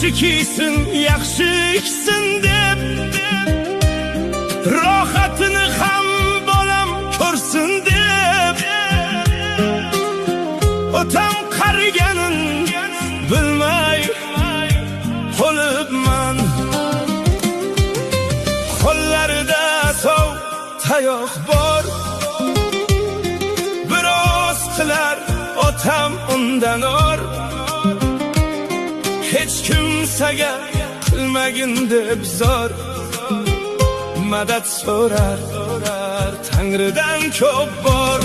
Yaxshi kiysin, yaxshi ichsin deb, rohatini ham bolam ko'rsin deb. Otam qariganin bilmay qolibman. Qo'llarida sov tayoq bor, biroz qilar otam undan or. Hech kimsaga qilmagin deb zor, madad so'rar Tangridan ko'p bor.